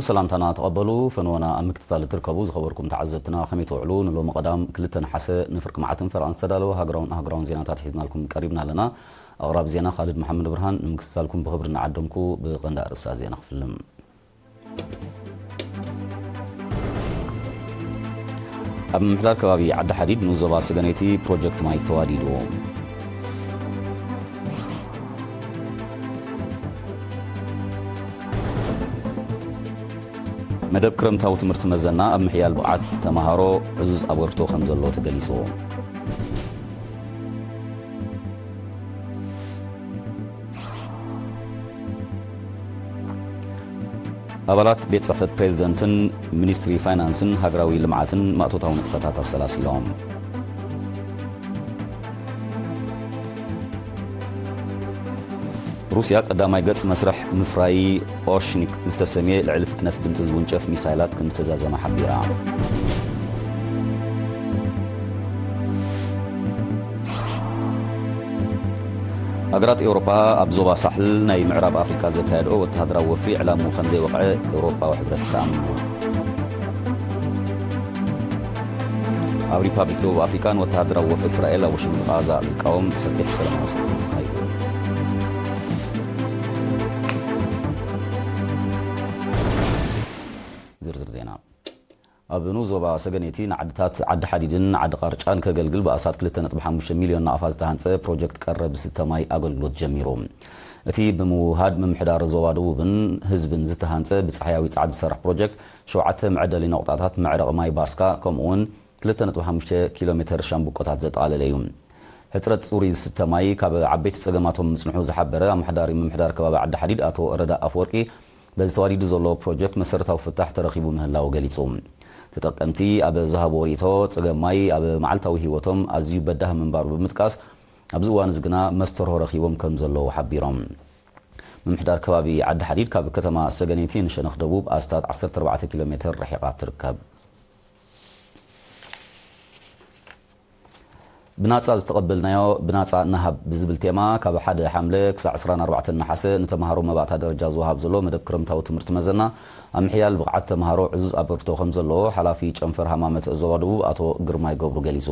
ሰላምታና ተቐበሉ። ፈነወና ኣብ ምክትታል እትርከቡ ዝኸበርኩም ተዓዘብትና ከመይ ትውዕሉ? ንሎሚ ቀዳም ክልተ ነሓሰ ንፍርቂ መዓልትን ፈረቓን ዝተዳለወ ሃገራውን ኣህጉራውን ዜናታት ሒዝናልኩም ቀሪብና ኣለና። ኣቕራቢ ዜና ካልድ መሓመድ ብርሃን። ንምክትታልኩም ብኽብሪ እናዓደምኩ ብቐንዲ ኣርእስታት ዜና ክፍልም። ኣብ ምምሕዳር ከባቢ ዓዲ ሓዲድ ንዞባ ሰገነይቲ ፕሮጀክት ማይ ተዋዲዱ። መደብ ክረምታዊ ትምህርቲ መዘና ኣብ ምሕያል ብቕዓት ተምሃሮ ዕዙዝ ኣበርክቶ ከም ዘሎ ተገሊጹ። ኣባላት ቤት ጽሕፈት ፕሬዝደንትን ሚኒስትሪ ፋይናንስን ሃገራዊ ልምዓትን ማእቶታዊ ንጥፈታት ኣሰላሲሎም። ሩስያ ቀዳማይ ገጽ መስርሕ ምፍራይ ኦሽኒክ ዝተሰምየ ልዕሊ ፍጥነት ድምጺ ዝውንጨፍ ሚሳይላት ከም ዝተዛዘመ ሓቢራ። ሃገራት ኤውሮጳ ኣብ ዞባ ሳሕል ናይ ምዕራብ ኣፍሪቃ ዘካየድኦ ወተሃደራዊ ወፍሪ ዕላምኡ ከም ዘይወቕዐ ኤውሮጳዊ ሕብረት ተኣሚኑ። ኣብ ሪፓብሊክ ደቡብ ኣፍሪቃ ንወተሃደራዊ ወፍሪ እስራኤል ኣብ ውሽምጥ ቓዛ ዝቃወም ሰፊሕ ሰላማዊ ሰልፊ ተኻይዱ። ዝርዝር ዜና። ኣብ ንኡስ ዞባ ሰገነይቲ ንዓድታት ዓዲ ሓዲድን ዓዲ ቃርጫን ከገልግል ብኣስታት ክልተ ነጥቢ ሓሙሽተ ሚልዮን ናቕፋ ዝተሃንጸ ፕሮጀክት ቀረብ ዝስተ ማይ ኣገልግሎት ጀሚሩ። እቲ ብምውህሃድ ምምሕዳር ዞባ ደቡብን ህዝብን ዝተሃንጸ ብጻሕያዊ ጻዕዲ ዝሰርሕ ፕሮጀክት ሸውዓተ መዐደሊ ነቑጣታት መዕረቒ ማይ ባስካ ከምኡ'ውን ክልተ ነጥቢ ሓሙሽተ ኪሎ ሜተር ሻምብቆታት ዘጠቓለለ እዩ። ሕጽረት ጽሩይ ዝስተ ማይ ካብ ዓበይቲ ጸገማቶም ምጽንሑ ዝሓበረ ኣመሓዳሪ ምምሕዳር ከባቢ ዓዲ ሓዲድ ኣቶ ረዳ ኣፈወርቂ፣ በዚ ተዋዲዱ ዘሎ ፕሮጀክት መሰረታዊ ፍታሕ ተረኺቡ ምህላው ገሊጹ። ተጠቀምቲ ኣብ ዝሃብዎ ርእይቶ፣ ጸገም ማይ ኣብ መዓልታዊ ህይወቶም ኣዝዩ በዳሂ ምንባሩ ብምጥቃስ፣ ኣብዚ እዋን እዚ ግና መስተርሆ ረኺቦም ከም ዘለዉ ሓቢሮም። ምምሕዳር ከባቢ ዓዲ ሓዲድ ካብ ከተማ ሰገነይቲ ንሸነኽ ደቡብ ኣስታት ዓሰርተ ኣርባዕተ ኪሎ ሜተር ርሒቓ ትርከብ። ብናጻ ዝተቐበልናዮ ብናጻ ንሃብ ብዝብል ቴማ፣ ካብ ሓደ ሓምለ ክሳዕ ዕስራን ኣርባዕተን ነሓሰ ንተምሃሮ መባእታ ደረጃ ዝወሃብ ዘሎ መደብ ክረምታዊ ትምህርቲ መዘና ኣብ ምሕያል ብቕዓት ተምሃሮ ዕዙዝ ኣበርክቶ ከም ዘለዎ ሓላፊ ጨንፈር ሃማመት ዞባ ደቡብ ኣቶ ግርማይ ገብሩ ገሊጹ።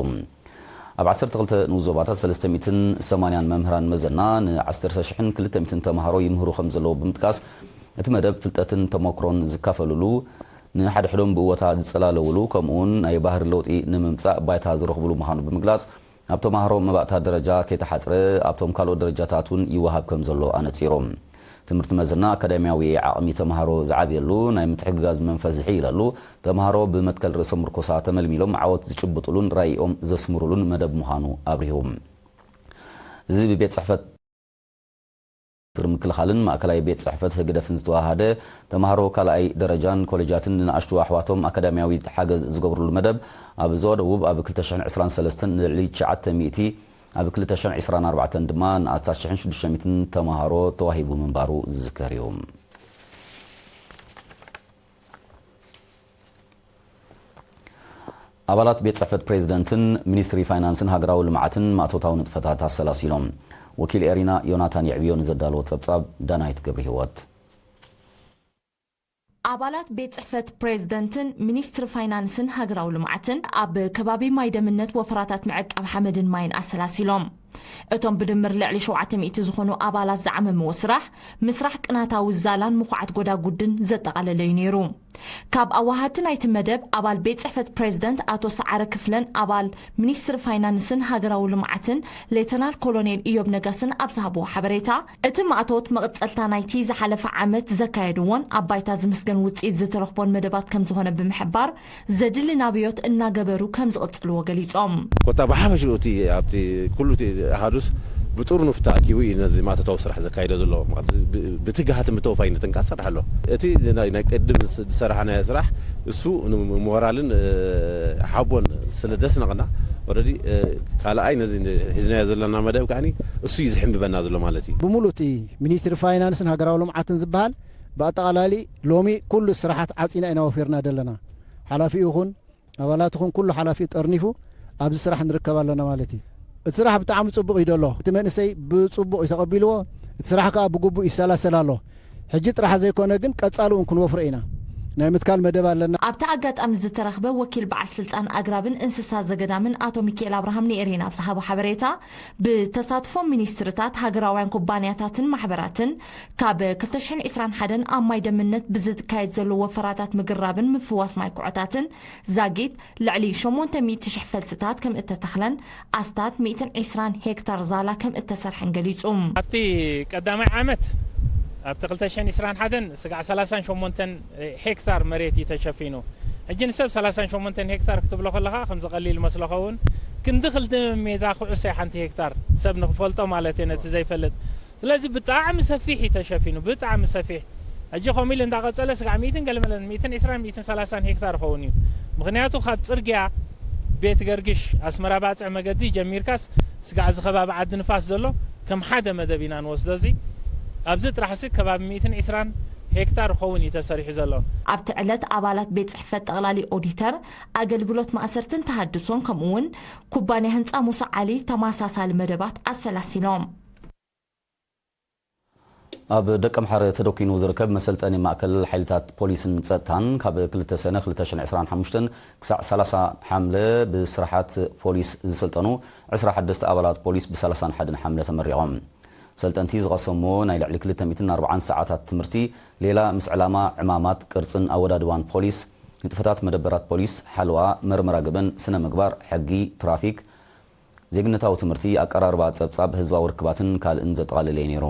ኣብ ዓሰርተ ክልተ ንኡስ ዞባታት ሰለስተ ሚእትን ሰማንያን መምህራን መዘና ንዓሰርተ ሽሕን ክልተ ሚእትን ተምሃሮ ይምህሩ ከም ዘለዉ ብምጥቃስ፣ እቲ መደብ ፍልጠትን ተመክሮን ዝካፈልሉ፣ ንሓድሕዶም ብእወታ ዝጸላለውሉ፣ ከምኡውን ናይ ባህሪ ለውጢ ንምምጻእ ባይታ ዝረኽብሉ ምዃኑ ብምግላጽ፣ ኣብ ተምሃሮ መባእታ ደረጃ ከይተሓጽረ ኣብቶም ካልኦት ደረጃታት እውን ይወሃብ ከም ዘሎ ኣነጺሮም። ትምህርቲ መዘና ኣካዳሚያዊ ዓቕሚ ተምሃሮ ዝዓብየሉ፣ ናይ ምትሕግጋዝ መንፈስ ዝሕይለሉ፣ ተምሃሮ ብመትከል ርእሰ ምርኮሳ ተመልሚሎም ዓወት ዝጭብጥሉን ራኢኦም ዘስምሩሉን መደብ ምዃኑ ኣብሪሁ። እዚ ብቤት ጽሕፈት ሚኒስትሪ ምክልኻልን ማእከላይ ቤት ጽሕፈት ህግደፍን ዝተዋሃደ፣ ተምሃሮ ካልኣይ ደረጃን ኮሌጃትን ንንኣሽቱ ኣሕዋቶም ኣካዳሚያዊ ሓገዝ ዝገብርሉ መደብ፣ ኣብ ዞባ ደቡብ ኣብ ክልተ ሽሕን ዕስራን ሰለስተን ንልዕሊ ትሽዓተ ሚእቲ፣ ኣብ ክልተ ሽሕን ዕስራን ኣርባዕተን ድማ ንኣስታት ሽሕን ሽዱሽተ ሚእትን ተምሃሮ ተዋሂቡ ምንባሩ ዝዝከር እዩ። ኣባላት ቤት ጽሕፈት ፕሬዝደንትን ሚኒስትሪ ፋይናንስን ሃገራዊ ልምዓትን ማእቶታዊ ንጥፈታት ኣሰላሲሎም። ወኪል ኤሪና ዮናታን የዕብዮ ንዘዳለዎ ጸብጻብ ዳናይት ገብረ ህይወት። ኣባላት ቤት ጽሕፈት ፕሬዝደንትን ሚኒስትሪ ፋይናንስን ሃገራዊ ልምዓትን ኣብ ከባቢ ማይ ደምነት ወፈራታት ምዕቃብ ሓመድን ማይን ኣሰላሲሎም። እቶም ብድምር ልዕሊ ሸውዓተ ሚእቲ ዝኾኑ ኣባላት ዝዓመምዎ ስራሕ፣ ምስራሕ ቅናታዊ ዛላን ምኹዓት ጎዳጉድን ዘጠቓለለ እዩ ነይሩ። ካብ ኣዋሃድቲ ናይቲ መደብ ኣባል ቤት ጽሕፈት ፕሬዝደንት ኣቶ ሰዓረ ክፍለን ኣባል ሚኒስትሪ ፋይናንስን ሃገራዊ ልምዓትን ሌተናል ኮሎኔል ኢዮብ ነጋስን ኣብ ዝሃብዎ ሓበሬታ፣ እቲ ማእቶት መቕጸልታ ናይቲ ዝሓለፈ ዓመት ዘካየድዎን ኣብ ባይታ ዝምስገን ውጽኢት ዝተረኽቦን መደባት ከም ዝኾነ ብምሕባር፣ ዘድሊ ናብዮት እናገበሩ ከም ዝቕጽልዎ ገሊጾም። ኮታ ብሓፈሽኡ እቲ ኣብቲ ኩሉ እቲ ኣሃዱስ ብጥርኑፍ ተኣኪቡ እዩ ነዚ ማእቶታዊ ስራሕ ዘካይዶ ዘሎ። ማለት ብ-፣ ብትግሃትን ብተወፋይነትን ከኣ ዝሰርሕ ኣሎ። እቲ ናይ፣ ናይ ቅድም ስ-፣ ዝሰራሕናዮ ስራሕ እሱ ንሞራልን፣ እ፣ ሓቦን ስለ ደስነቐና፣ ኦረዲ፣ እ፣ ካልኣይ ነዚ ሒዝናዮ ዘለና መደብ ከኣኒ እሱ እዩ ዝሕምበና ዘሎ ማለት እዩ። ብምሉእ እቲ ሚኒስትሪ ፋይናንስን ሃገራዊ ልምዓትን ዝበሃል ብኣጠቓላሊ ሎሚ ኩሉ ስራሓት ዓጺና ኢና ወፊርና ዘለና። ሓላፊ ይኹን ኣባላት ይኹን ኩሉ ሓላፊ ጠርኒፉ ኣብዚ ስራሕ ንርከብ ኣለና ማለት እዩ። እቲ ስራሕ ብጣዕሚ ጽቡቕ እዩ ዘሎ። እቲ መንእሰይ ብጽቡቕ እዩ ተቐቢልዎ። እቲ ስራሕ ከኣ ብግቡእ ይሰላሰል ኣሎ። ሕጂ ጥራሕ ዘይኮነ ግን ቀጻሊ እውን ክንወፍሮ ኢና። ናይ ምትካል መደብ ኣለና። ኣብቲ ኣጋጣሚ ዝተረኽበ ወኪል በዓል ስልጣን ኣግራብን እንስሳ ዘገዳምን ኣቶ ሚካኤል ኣብርሃም ንኤሬና ኣብ ዝሃቦ ሓበሬታ፣ ብተሳትፎ ሚኒስትርታት፣ ሃገራውያን ኩባንያታትን ማሕበራትን ካብ ክልተ ሽሕን ዕስራን ሓደን ኣብ ማይ ደምነት ብዝካየድ ዘሎ ወፈራታት ምግራብን ምፍዋስ ማይ ኩዖታትን ዛጊት ልዕሊ ሸሞንተ ሚእቲ ሽሕ ፈልስታት ከም እተተኽለን ኣስታት ሚእትን ዕስራን ሄክታር ዛላ ከም እተሰርሐን ገሊጹ። ኣብቲ ቀዳማይ ዓመት ኣብቲ ክልተ ሽሕን ዕስራን ሓደን ስጋዕ ሰላሳን ሸሞንተን ሄክታር መሬት እዩ ተሸፊኑ። ሕጂ ንሰብ ሰላሳን ሸሞንተን ሄክታር ክትብሎ ከለኻ ከምዚ ቀሊል መስሎ ኸውን፣ ክንዲ ክልተ ሜዳ ኩዕሶ ሓንቲ ሄክታር ሰብ ንኽፈልጦ ማለት እየ ነቲ ዘይፈልጥ። ስለዚ ብጣዕሚ ሰፊሕ እዩ ተሸፊኑ፣ ብጣዕሚ ሰፊሕ። ሕጂ ከምኡ ኢሉ እንዳቐጸለ ስጋዕ ሚእትን ገለመለን፣ ሚእትን ዕስራን ሚእትን ሰላሳን ሄክታር ይኸውን እዩ። ምኽንያቱ ካብ ጽርግያ ቤት ገርግሽ ኣስመራ ባጽዕ መገዲ ጀሚርካስ ስጋዕ እዚ ከባቢ ዓዲ ንፋስ ዘሎ ከም ሓደ መደብ ኢና ንወስዶ። እዚ ኣብዚ ጥራሕሲ ከባቢ ሚእትን ዕስራን ሄክታር ይኸውን እዩ ተሰሪሑ ዘሎ። ኣብቲ ዕለት ኣባላት ቤት ጽሕፈት ጠቕላሊ ኦዲተር፣ ኣገልግሎት ማእሰርትን ተሃድሶን ከምኡ እውን ኩባንያ ህንፃ ሙሳ ዓሊ ተመሳሳሊ መደባት ኣሰላሲሎም። ኣብ ደቀምሓረ ተደኲኑ ዝርከብ መሰልጠኒ ማእከል ሓይልታት ፖሊስን ጸጥታን ካብ ክልተ ሰነ ክልተ ሽሕን ዕስራን ሓሙሽተን ክሳዕ ሰላሳ ሓምለ ብስራሓት ፖሊስ ዝሰልጠኑ ዕስራ ሓደስተ ኣባላት ፖሊስ ብ ሰላሳን ሓደን ሓምለ ተመሪቖም። ሰልጠንቲ ዝቐሰምዎ ናይ ልዕሊ ክልተ ሚእትን ኣርባዓን ሰዓታት ትምህርቲ ሌላ ምስ ዕላማ፣ ዕማማት፣ ቅርጽን ኣወዳድባን ፖሊስ፣ ንጥፈታት መደበራት ፖሊስ፣ ሓለዋ፣ መርመራ ገበን፣ ስነ ምግባር፣ ሕጊ ትራፊክ፣ ዜግነታዊ ትምህርቲ፣ ኣቀራርባ ጸብጻብ፣ ህዝባዊ ርክባትን ካልእን ዘጠቓለለ እዩ ነይሩ።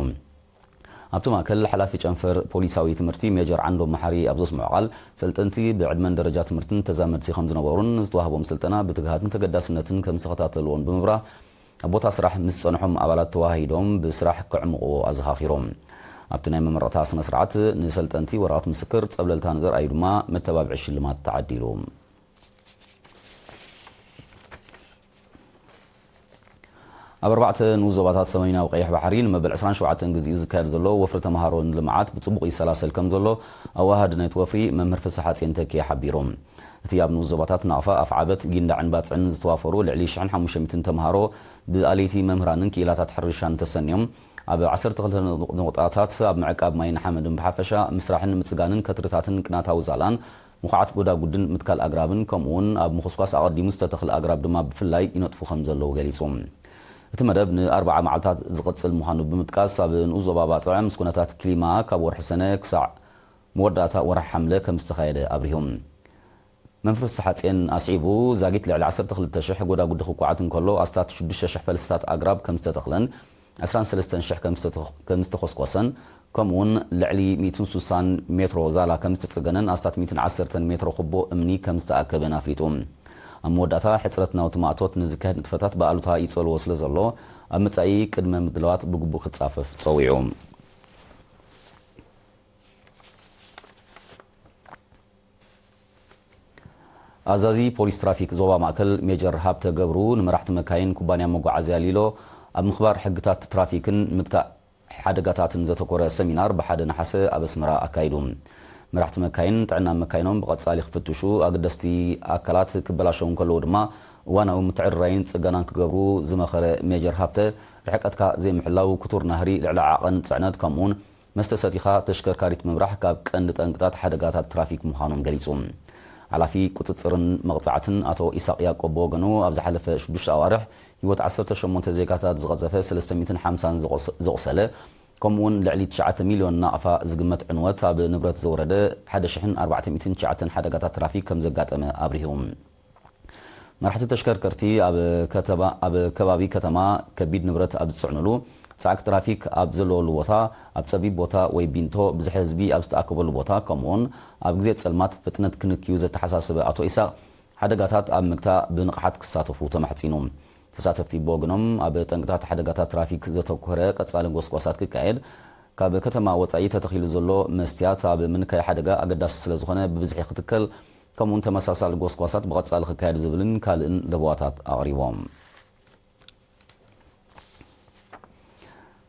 ኣብቲ ማእከል ሓላፊ ጨንፈር ፖሊሳዊ ትምህርቲ ሜጀር ዓንዶም መሓሪ ኣብ ዘስምዖ ቃል፣ ሰልጠንቲ ብዕድመን ደረጃ ትምህርትን ተዛመድቲ ከም ዝነበሩን ዝተዋህቦም ስልጠና ብትግሃትን ተገዳስነትን ከም ዝተኸታተልዎን ብምብራህ፣ ኣብ ቦታ ስራሕ ምስ ዝጸንሖም ኣባላት ተወሃሂዶም ብስራሕ ከዕምቕዎ ኣዘኻኺሮም። ኣብቲ ናይ መመረቕታ ስነ ስርዓት ንሰልጠንቲ ወረቐት ምስክር፣ ጸብለልታ ንዘርኣዩ ድማ መተባብዒ ሽልማት ተዓዲሉ። ኣብ ኣርባዕተ ንኡስ ዞባታት ሰሜናዊ ቀይሕ ባሕሪ ንመበል ዕስራን ሸውዓተን ግዜኡ ዝካየድ ዘሎ ወፍሪ ተምሃሮ ንልምዓት ብጽቡቕ ይሰላሰል ከም ዘሎ ኣወሃሃዲ ናይቲ ወፍሪ መምህር ፍስሓጽዮን ተኪኤ ሓቢሩ። እቲ ኣብ ንኡስ ዞባታት ናቕፋ፣ ኣፍዓበት፣ ጊንዳዕን ባጽዕን ዝተዋፈሩ ልዕሊ ሽሕን ሓሙሽተ ሚእትን ተምሃሮ ብኣልይቲ መምህራንን ክኢላታት ሕርሻን ተሰንዮም ኣብ ዓሰርተ ክልተ ንቑጣታት ኣብ ምዕቃብ ማይን ሓመድን ብሓፈሻ ምስራሕን ምጽጋንን ከትርታትን ቅናታዊ ዛላን ምኹዓት ጎዳጉድን ምትካል ኣግራብን ከምኡውን ኣብ ምኹስኳስ ኣቐዲሙ ዝተተኽለ ኣግራብ ድማ ብፍላይ ይነጥፉ ከም ዘለዉ ገሊጹ። እቲ መደብ ንኣርብዓ መዓልታት ዝቕጽል ምዃኑ ብምጥቃስ፣ ኣብ ንኡስ ዞባ ባጽዕ ምስ ኩነታት ክሊማ ካብ ወርሒ ሰነ ክሳዕ መወዳእታ ወርሒ ሓምለ ከም ዝተኻየደ ኣብሪሁ። መምህር ፍስሓጽዮን ኣስዒቡ፣ ዛጊት ልዕሊ ዓሰርተ ክልተ ሽሕ ጎዳጉዲ ክኳዓት እንከሎ፣ ኣስታት ሽዱሽተ ሽሕ ፈልስታት ኣግራብ ከም ዝተተኽለን ዕስራን ሰለስተን ሽሕ ከም ዝተተኽ-፣ ከም ዝተኾስኮሰን፣ ከምኡውን ልዕሊ ሚእትን ስሳን ሜትሮ ዛላ ከም ዝተጸገነን ኣስታት ሚእትን ዓሰርተን ሜትሮ ኩቦ እምኒ ከም ዝተኣከበን ኣፍሊጡ። ኣብ መወዳእታ፣ ሕጽረት ናውቲ ማእቶት ንዝካየድ ንጥፈታት ብኣሉታ ይጸልዎ ስለ ዘሎ፣ ኣብ መጻኢ ቅድመ ምድላዋት ብግቡእ ክጻፈፍ ጸዊዑ። ኣዛዚ ፖሊስ ትራፊክ ዞባ ማእከል ሜጀር ሃብተ ገብሩ፣ ንመራሕቲ መካይን ኩባንያ መጓዓዝያ ሊሎ ኣብ ምኽባር ሕግታት ትራፊክን ምግታእ ሓደጋታትን ዘተኮረ ሰሚናር ብሓደ ነሓሰ ኣብ ኣስመራ ኣካይዱ። መራሕቲ መካይን ጥዕና መካይኖም ብቐጻሊ ክፍትሹ፣ ኣገደስቲ ኣካላት ክበላሸው እንከለዉ ድማ እዋናዊ ምትዕርራይን ጽገናን ክገብሩ ዝመኸረ ሜጀር ሃብተ፣ ርሕቀትካ ዘይምሕላው፣ ክቱር ናህሪ፣ ልዕሊ ዓቐን ጽዕነት ከምኡውን መስተ ሰቲኻ ተሽከርካሪት ምምራሕ ካብ ቀንዲ ጠንቅታት ሓደጋታት ትራፊክ ምዃኖም ገሊጹ። ሓላፊ ቁጽጽርን መቕጻዕትን ኣቶ ኢሳቕ ያዕቆብ ብወገኑ፣ ኣብ ዝሓለፈ ሽዱሽተ ኣዋርሕ ህይወት ዓሰርተ ሸሞንተ ዜጋታት ዝቐዘፈ፣ ሰለስተ ሚእትን ሓምሳን ዝቖሰ-፣ ዘቑሰለ፣ ከምኡውን ልዕሊ ትሽዓተ ሚልዮን ናቕፋ ዝግመት ዕንወት ኣብ ንብረት ዘውረደ፣ ሓደ ሽሕን ኣርባዕተ ሚእትን ትሽዓተን ሓደጋታት ትራፊክ ከም ዘጋጠመ ኣብሪሁ። መራሕቲ ተሽከርከርቲ ኣብ ከተማ፣ ኣብ ከባቢ ከተማ ከቢድ ንብረት ኣብ ዝጽዕኑሉ፣ ጻዕቂ ትራፊክ ኣብ ዘለወሉ ቦታ፣ ኣብ ጸቢብ ቦታ ወይ ቢንቶ ብዝሒ ህዝቢ ኣብ ዝተኣከበሉ ቦታ፣ ከምኡውን ኣብ ግዜ ጸልማት ፍጥነት ክንክዩ ዘተሓሳሰበ ኣቶ ኢሳቕ፣ ሓደጋታት ኣብ ምግታእ ብንቕሓት ክሳተፉ ተማሕጺኑ። ተሳተፍቲ ብወገኖም፣ ኣብ ጠንቅታት ሓደጋታት ትራፊክ ዘተኮረ ቀጻሊ ጎስጓሳት ክካየድ፣ ካብ ከተማ ወጻኢ ተተኺሉ ዘሎ መስትያት ኣብ ምንካይ ሓደጋ ኣገዳሲ ስለ ዝኾነ ብብዝሒ ክትከል፣ ከምኡውን ተመሳሳሊ ጎስጓሳት ብቐጻሊ ክካየድ ዝብልን ካልእን ለበዋታት ኣቕሪቦም።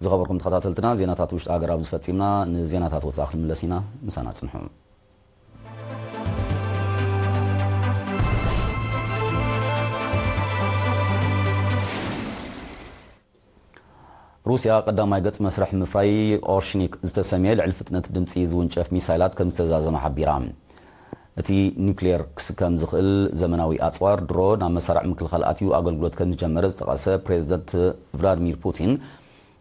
ዝኸበርኩም ተኸታተልትና፣ ዜናታት ውሽጢ ሃገር ኣብዚ ፈጺምና። ንዜናታት ወጻኢ ክንምለስ ኢና። ምሳና ጽንሑ። ሩስያ ቀዳማይ ገጽ መስርሕ ምፍራይ ኦርሽኒክ ዝተሰምየ ልዕሊ ፍጥነት ድምጺ ዝውንጨፍ ሚሳይላት ከም ዝተዛዘመ ሓቢራ። እቲ ኒውክሌር ክስከም ዝኽእል ዘመናዊ ኣጽዋር ድሮ ናብ መሳርዕ ምክልኻል ኣትዩ ኣገልግሎት ከም ዝጀመረ ዝጠቐሰ ፕሬዚደንት ቭላድሚር ፑቲን፣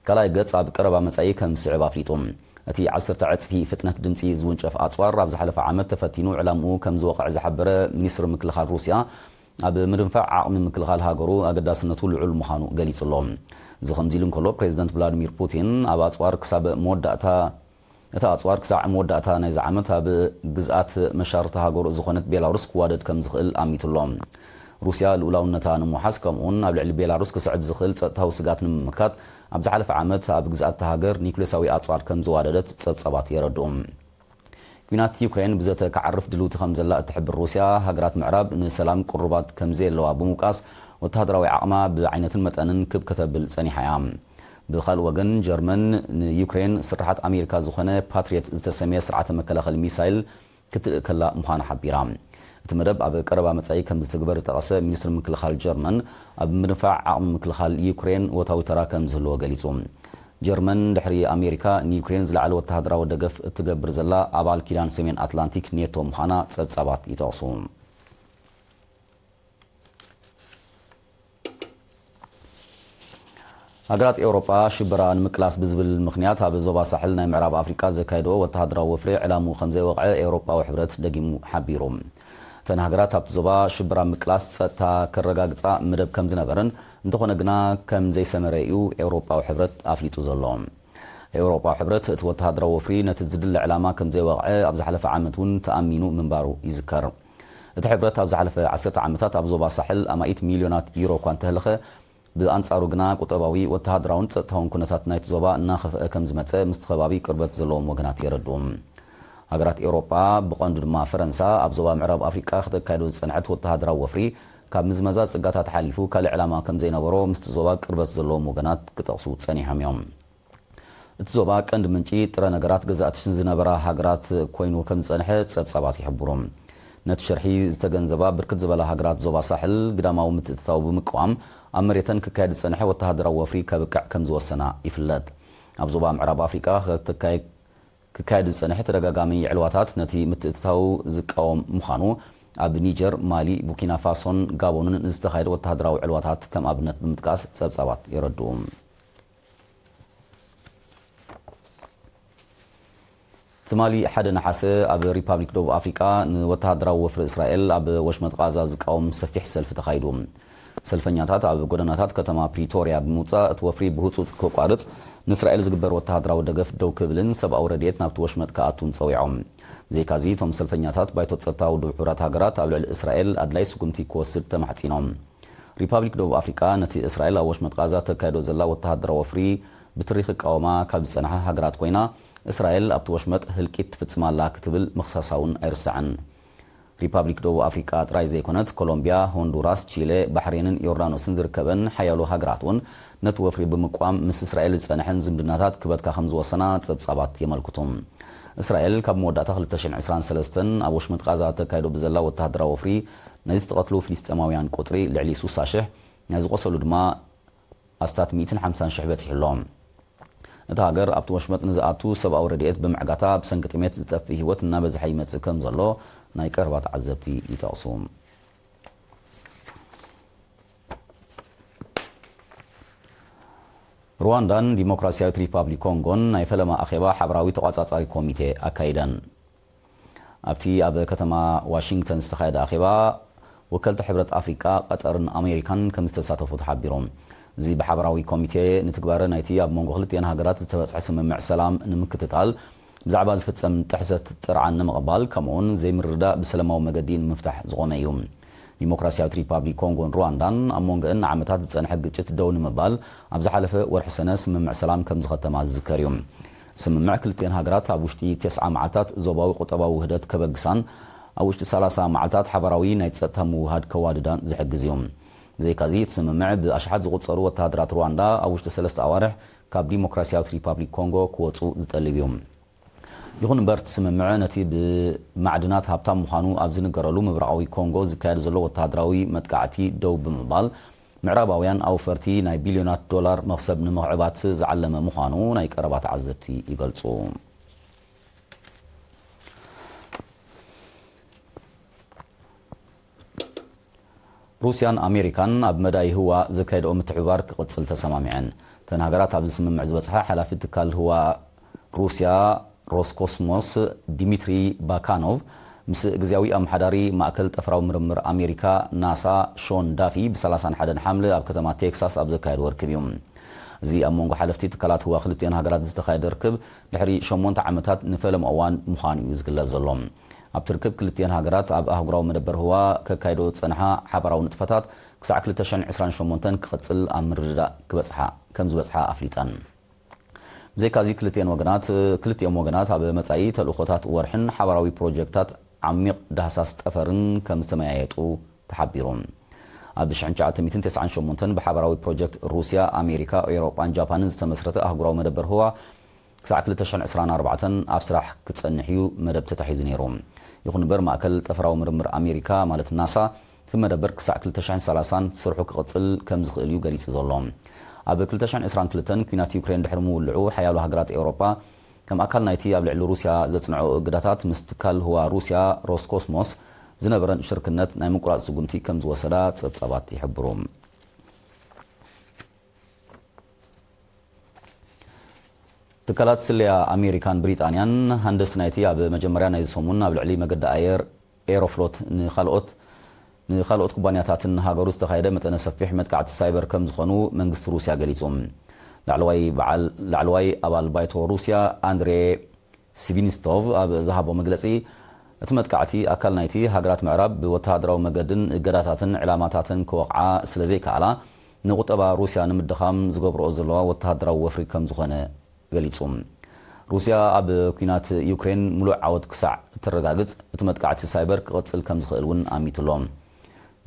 ካልኣይ ገጽ ኣብ ቀረባ መጻኢ ከም ዝስዕብ ኣፍሊጡ። እቲ ዓሰርተ ዕጽፊ ፍጥነት ድምጺ ዝውንጨፍ ኣጽዋር ኣብ ዝሓለፈ ዓመት ተፈቲኑ ዕላምኡ ከም ዝወቕዐ ዝሓበረ ሚኒስትሪ ምክልኻል ሩስያ፣ ኣብ ምድንፋዕ ዓቕሚ ምክልኻል ሃገሩ ኣገዳስነቱ ልዑል ምዃኑ ገሊጹ ኣሎ። እዚ ከምዚ ኢሉ እንከሎ፣ ፕሬዚደንት ቭላድሚር ፑቲን ኣብ ኣጽዋር ክሳብ መወዳእታ እቲ ኣጽዋር ክሳዕ መወዳእታ ናይዚ ዓመት ኣብ ግዝኣት መሻርኽቲ ሃገሩ ዝኾነት ቤላሩስ ክዋደድ ከም ዝኽእል ኣሚቱ ኣሎ። ሩስያ ልኡላውነታ ንምውሓስ፣ ከምኡውን ኣብ ልዕሊ ቤላሩስ ክስዕብ ዝኽእል ጸጥታዊ ስግኣት ንምምካት፣ ኣብ ዝሓለፈ ዓመት ኣብ ግዝኣት እታ ሃገር ኒውክሌሳዊ ኣጽዋር ከም ዝዋደደት ጸብጻባት የረድኡ። ኲናት ዩክሬን ብዘተ ክዓርፍ ድልውቲ ከም ዘላ እትሕብር ሩስያ፣ ሃገራት ምዕራብ ንሰላም ቅሩባት ከም ዘየለዋ ብምውቃስ፣ ወተሃደራዊ ዓቕማ ብዓይነትን መጠንን ክብ ከተብል ጸኒሓ እያ። ብኻልእ ወገን፣ ጀርመን ንዩክሬን ስርሓት ኣሜሪካ ዝኾነ ፓትሪየት ዝተሰምየ ስርዓተ መከላኸሊ ሚሳይል ክትልእከላ ምዃና ሓቢራ። እቲ መደብ ኣብ ቀረባ መጻኢ ከም ዝትግበር ዝጠቐሰ ሚኒስትሪ ምክልኻል ጀርመን፣ ኣብ ምድንፋዕ ዓቕሚ ምክልኻል ዩክሬን ወታዊ ተራ ከም ዝህልዎ ገሊጹ። ጀርመን ድሕሪ ኣሜሪካ ንዩክሬን ዝለዓለ ወተሃደራዊ ደገፍ እትገብር ዘላ ኣባል ኪዳን ሰሜን ኣትላንቲክ ኔቶ ምዃና ጸብጻባት ይጠቕሱ። ሃገራት ኤውሮጳ ሽበራ ንምቅላስ ብዝብል ምኽንያት ኣብ ዞባ ሳሕል ናይ ምዕራብ ኣፍሪቃ ዘካየድኦ ወተሃደራዊ ወፍሪ ዕላምኡ ከም ዘይወቕዐ ኤውሮጳዊ ሕብረት ደጊሙ ሓቢሩ። እተን ሃገራት ኣብቲ ዞባ ሽበራ ምቅላስ ጸጥታ ከረጋግጻ መደብ ከም ዝነበረን እንተኾነ ግና ከም ዘይሰመረ እዩ ኤውሮጳዊ ሕብረት ኣፍሊጡ ዘሎ። ኤውሮጳዊ ሕብረት እቲ ወተሃደራዊ ወፍሪ ነቲ ዝድለ ዕላማ ከም ዘይወቕዐ ኣብ ዝሓለፈ ዓመት እውን ተኣሚኑ ምንባሩ ይዝከር። እቲ ሕብረት ኣብ ዝሓለፈ ዓሰርተ ዓመታት ኣብ ዞባ ሳሕል ኣማኢት ሚልዮናት ዩሮ እኳ እንተህለኸ፣ ብኣንጻሩ ግና ቁጠባዊ፣ ወተሃደራውን ጸጥታውን ኩነታት ናይቲ ዞባ እናኸፍአ ከም ዝመጸ ምስቲ ከባቢ ቅርበት ዘለዎም ወገናት የረድኡ። ሃገራት ኤውሮጳ፣ ብቐንዱ ድማ ፈረንሳ፣ ኣብ ዞባ ምዕራብ ኣፍሪቃ ከተካይዶ ዝጸንሐት ወተሃደራዊ ወፍሪ ካብ ምዝመዛ ጽጋታት ሓሊፉ ካልእ ዕላማ ከም ዘይነበሮ ምስቲ ዞባ ቅርበት ዘለዎም ወገናት ክጠቕሱ ጸኒሖም እዮም። እቲ ዞባ ቀንዲ ምንጪ ጥረ ነገራት ገዛእቲ ዝነበራ ሃገራት ኮይኑ ከም ዝጸንሐ ጸብጻባት ይሕብሩ። ነቲ ሽርሒ ዝተገንዘባ ብርክት ዝበላ ሃገራት ዞባ ሳሕል ግዳማዊ ምትእትታው ብምቅዋም ኣብ መሬተን ክካየድ ዝጸንሐ ወተሃደራዊ ወፍሪ ከብቅዕ ከም ዝወሰና ይፍለጥ። ኣብ ዞባ ምዕራብ ኣፍሪቃ ክካየ-፣ ክካየድ ዝጸንሐ ተደጋጋሚ ዕልዋታት ነቲ ምትእትታው ዝቃወም ምዃኑ ኣብ ኒጀር፣ ማሊ፣ ቡርኪና ፋሶን ጋቦንን ዝተኻየደ ወተሃደራዊ ዕልዋታት ከም ኣብነት ብምጥቃስ ጸብጻባት የረድኡ። ትማሊ ሓደ ነሓሰ ኣብ ሪፓብሊክ ደቡብ ኣፍሪቃ ንወተሃደራዊ ወፍሪ እስራኤል ኣብ ወሽመጥ ቃዛ ዝቃወም ሰፊሕ ሰልፊ ተኻይዱ። ሰልፈኛታት ኣብ ጎደናታት ከተማ ፕሪቶርያ ብምውጻእ እቲ ወፍሪ ብህጹጽ ከቋርጽ፣ ንእስራኤል ዝግበር ወተሃደራዊ ደገፍ ደው ክብልን ሰብኣዊ ረድኤት ናብቲ ወሽመጥ ክኣቱን ጸዊዖም። ብዘይካዚ እቶም ሰልፈኛታት ባይቶ ጸጥታ ውድብ ሕቡራት ሃገራት ኣብ ልዕሊ እስራኤል ኣድላይ ስጉምቲ ክወስድ ተማሕጺኖም። ሪፓብሊክ ደቡብ ኣፍሪቃ ነቲ እስራኤል ኣብ ወሽመጥ ቃዛ ተካይዶ ዘላ ወተሃደራዊ ወፍሪ ብትሪ ክቃወማ ካብ ዝጸንሓ ሃገራት ኮይና፣ እስራኤል ኣብቲ ወሽመጥ ህልቂት ትፍጽም ኣላ ክትብል ምኽሳሳ እውን ኣይርሳዕን። ሪፓብሊክ ደቡብ ኣፍሪቃ ጥራይ ዘይኮነት፣ ኮሎምቢያ፣ ሆንዱራስ፣ ቺለ፣ ባሕሬንን ዮርዳኖስን ዝርከበን ሓያሎ ሃገራት እውን ነቲ ወፍሪ ብምቋም ምስ እስራኤል ዝጸንሐን ዝምድናታት ክበትካ ከም ዝወሰና ጸብጻባት የመልክቱ። እስራኤል ካብ መወዳእታ ክልተ ሽሕን ዕስራን ሰለስተን ኣብ ወሽመጥ ቃዛ ተካይዶ ብዘላ ወተሃደራዊ ወፍሪ ናይ ዝተቐትሉ ፍልስጤማውያን ቁጽሪ ልዕሊ ስሳ ሽሕ፣ ናይ ዝቖሰሉ ድማ ኣስታት ሚእትን ሓምሳን ሽሕ በጺሑ ኣሎ። እታ ሃገር ኣብቲ ወሽመጥ ንዝኣቱ ሰብኣዊ ረድኤት ብምዕጋታ ብሰንኪ ጥሜት ዝጠፍእ ህይወት እናበዝሐ ይመጽእ ከም ዘሎ ናይ ቀረባ ተዓዘብቲ ይጠቕሱ። ሩዋንዳን ዲሞክራሲያዊት ሪፓብሊክ ኮንጎን ናይ ፈለማ ኣኼባ ሓበራዊ ተቋጻጻሪ ኮሚቴ ኣካይደን። ኣብቲ ኣብ ከተማ ዋሽንግተን ዝተኻየደ ኣኼባ፣ ወከልቲ ሕብረት ኣፍሪቃ፣ ቀጠርን ኣሜሪካን ከም ዝተሳተፉ ተሓቢሩ። እዚ ብሓበራዊ ኮሚቴ ንትግባረ ናይቲ ኣብ መንጎ ክልቲአን ሃገራት ዝተበጽሐ ስምምዕ ሰላም ንምክትታል፣ ብዛዕባ ዝፍጸም ጥሕሰት ጥርዓን ንምቕባል፣ ከምኡውን ዘይምርድዳእ ብሰላማዊ መገዲ ንምፍታሕ ዝቖመ እዩ። ዲሞክራሲያዊት ሪፓብሊክ ኮንጎን ሩዋንዳን ኣብ መንጎአን ንዓመታት ዝጸንሐ ግጭት ደው ንምባል ኣብ ዝሓለፈ ወርሒ ሰነ ስምምዕ ሰላም ከም ዝኸተማ ዝዝከር እዩ። ስምምዕ ክልቲአን ሃገራት ኣብ ውሽጢ ተስዓ መዓልታት ዞባዊ ቁጠባዊ ውህደት ከበግሳን ኣብ ውሽጢ ሰላሳ መዓልታት ሓባራዊ ናይ ጸጥታ ምውህሃድ ከዋድዳን ዝሕግዝ እዩ። ብዘይካዚ፣ እቲ ስምምዕ ብኣሽሓት ዝቑጸሩ ወተሃደራት ሩዋንዳ ኣብ ውሽጢ ሰለስተ ኣዋርሕ ካብ ዲሞክራሲያዊት ሪፓብሊክ ኮንጎ ክወጹ ዝጠልብ እዩ። ይኹን እምበር፣ እቲ ስምምዕ ነቲ ብማዕድናት ሃብታም ምዃኑ ኣብ ዝንገረሉ ምብራቓዊ ኮንጎ ዝካየድ ዘሎ ወተሃደራዊ መጥቃዕቲ ደው ብምባል፣ ምዕራባውያን ኣውፈርቲ ናይ ቢልዮናት ዶላር መኽሰብ ንምኽዕባት ዝዓለመ ምዃኑ ናይ ቀረባ ተዓዘብቲ ይገልጹ። ሩስያን ኣሜሪካን ኣብ መዳይ ህዋ ዘካየድኦ ምትሕብባር ክቕጽል ተሰማሚዐን። እተን ሃገራት ኣብዚ ስምምዕ ዝበጽሓ ሓላፊ ትካል ህዋ ሩስያ ሮስኮስሞስ ዲሚትሪ ባካኖቭ ምስ ግዜያዊ ኣመሓዳሪ ማእከል ጠፈራዊ ምርምር ኣሜሪካ ናሳ ሾን ዳፊ ብ ሰላሳን ሓደን ሓምለ ኣብ ከተማ ቴክሳስ ኣብ ዘካየድዎ ርክብ እዩ። እዚ ኣብ መንጎ ሓለፍቲ ትካላት ህዋ ክልቲኦን ሃገራት ዝተኻየደ ርክብ ድሕሪ ሸሞንተ ዓመታት ንፈለማ እዋን ምዃኑ እዩ ዝግለጽ ዘሎ። ኣብቲ ርክብ ክልቲኦን ሃገራት ኣብ ኣህጉራዊ መደበር ህዋ ከካይዶ ዝጸንሓ ሓባራዊ ንጥፈታት ክሳዕ ክልተ ሽሕን ዕስራን ሸሞንተን ክቕጽል ኣብ ምርድዳእ ክበጽሓ ከም ዝበጽሓ ኣፍሊጠን። ብዘይካዚ ክልቲኦን ወገናት ክልቲኦም ወገናት ኣብ መጻኢ ተልእኾታት ወርሕን ሓባራዊ ፕሮጀክታት ዓሚቕ ዳህሳስ ጠፈርን ከም ዝተመያየጡ ተሓቢሩ። ኣብ ሽሕን ትሽዓተ ሚእትን ተስዓን ሸሞንተን ብሓባራዊ ፕሮጀክት ሩስያ፣ ኣሜሪካ፣ ኤውሮጳን ጃፓንን ዝተመስረተ ኣህጉራዊ መደበር ህዋ ክሳዕ ክልተ ሽሕን ዕስራን ኣርባዕተን ኣብ ስራሕ ክጸንሕ እዩ መደብ ተታሒዙ ነይሩ። ይኹን እምበር ማእከል ጠፈራዊ ምርምር ኣሜሪካ ማለት ናሳ እቲ መደበር ክሳዕ ክልተ ሽሕን ሰላሳን ስርሑ ክቕጽል ከም ዝኽእል እዩ ገሊጹ ዘሎ። ኣብ ክልተ ሽሕን ዕስራን ክልተን ኲናት ዩክሬን ድሕሪ ምውልዑ ሓያሎ ሃገራት ኤውሮጳ ከም ኣካል ናይቲ ኣብ ልዕሊ ሩስያ ዘጽንዖ እገዳታት ምስ ትካል ህዋ ሩስያ ሮስኮስሞስ ዝነበረን ሽርክነት ናይ ምቁራጽ ስጉምቲ ከም ዝወሰዳ ጸብጻባት ይሕብሩ። ትካላት ስለያ ኣሜሪካን ብሪጣንያን ሃንደስቲ ናይቲ ኣብ መጀመርያ ናይዚ ሰሙን ኣብ ልዕሊ መገዲ ኣየር ኤሮፍሎት ንኻልኦት ንኻልኦት ኩባንያታትን ሃገሩ ዝተኻየደ መጠነ ሰፊሕ መጥቃዕቲ ሳይበር ከም ዝኾኑ መንግስቲ ሩስያ ገሊጹ። ላዕለዋይ በዓል ላዕለዋይ ኣባል ባይቶ ሩስያ ኣንድሬ ሲቪኒስቶቭ ኣብ ዝሃቦ መግለጺ፣ እቲ መጥቃዕቲ ኣካል ናይቲ ሃገራት ምዕራብ ብወተሃደራዊ መገድን እገዳታትን ዕላማታትን ክወቕዓ ስለ ዘይከኣላ ንቁጠባ ሩስያ ንምድኻም ዝገብርኦ ዘለዋ ወተሃደራዊ ወፍሪ ከም ዝኾነ ገሊጹ። ሩስያ ኣብ ኲናት ዩክሬን ምሉእ ዓወት ክሳዕ እተረጋግጽ እቲ መጥቃዕቲ ሳይበር ክቕጽል ከም ዝኽእል እውን ኣሚቱ ኣሎ።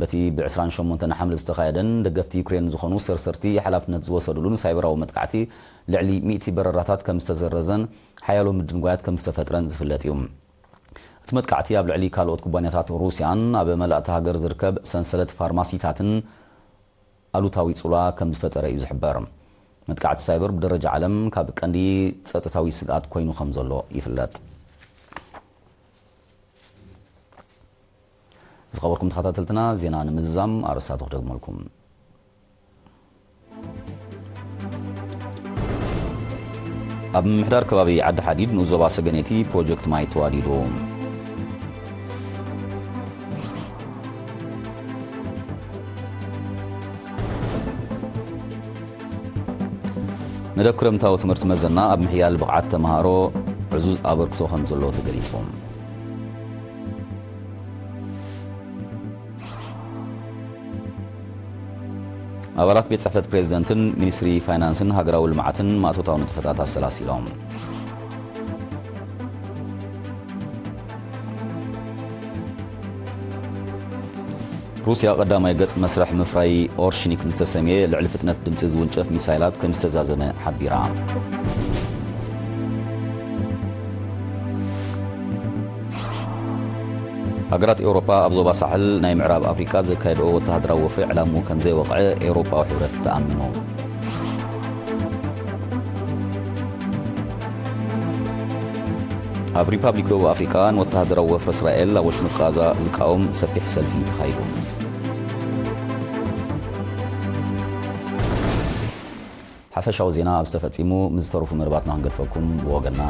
በቲ ብ ዕስራን ሸሞንተን ሓምለ ዝተኻየደን ደገፍቲ ዩክሬን ዝኾኑ ሰርሰርቲ ሓላፍነት ዝወሰዱሉን ሳይበራዊ መጥቃዕቲ ልዕሊ ሚእቲ በረራታት ከም ዝተሰረዘን ሓያሎ ምድንጓያት ከም ዝተፈጥረን ዝፍለጥ እዩ። እቲ መጥቃዕቲ ኣብ ልዕሊ ካልኦት ኩባንያታት ሩስያን ኣብ መላእቲ ሃገር ዝርከብ ሰንሰለት ፋርማሲታትን ኣሉታዊ ጽልዋ ከም ዝፈጠረ እዩ ዝሕበር። መጥቃዕቲ ሳይበር ብደረጃ ዓለም ካብ ቀንዲ ጸጥታዊ ስግኣት ኮይኑ ከም ዘሎ ይፍለጥ። ዝኸበርኩም ተኸታተልትና፣ ዜና ንምዝዛም ኣርእስታቱ ክደግመልኩም። ኣብ ምምሕዳር ከባቢ ዓዲ ሓዲድ ንኡስ ዞባ ሰገነይቲ ፕሮጀክት ማይ ተዋዲዱ። መደብ ክረምታዊ ትምህርቲ መዘና ኣብ ምሕያል ብቕዓት ተምሃሮ ዕዙዝ ኣበርክቶ ከም ዘለዎ ተገሊጹ። ኣባላት ቤት ጽሕፈት ፕሬዝደንትን ሚኒስትሪ ፋይናንስን ሃገራዊ ልምዓትን ማእቶታዊ ንጥፈታት ኣሰላሲሎም። ሩስያ ቀዳማይ ገጽ መስርሕ ምፍራይ ኦርሽኒክ ዝተሰምየ ልዕሊ ፍጥነት ድምጺ ዝውንጨፍ ሚሳይላት ከም ዝተዛዘመ ሓቢራ። ሃገራት ኤውሮጳ ኣብ ዞባ ሳሕል ናይ ምዕራብ ኣፍሪቃ ዘካየድኦ ወተሃደራዊ ወፍሪ ዕላምኡ ከም ዘይወቕዐ ኤውሮጳዊ ሕብረት ተኣሚኑ። ኣብ ሪፓብሊክ ደቡብ ኣፍሪቃ ንወተሃደራዊ ወፍሪ እስራኤል ኣብ ወሽመጥ ቃዛ ዝቃወም ሰፊሕ ሰልፊ ተኻይዱ። ሓፈሻዊ ዜና ኣብ ዝተፈጺሙ፣ ምስ ዝተረፉ መደባትና ክንገድፈኩም ብወገንና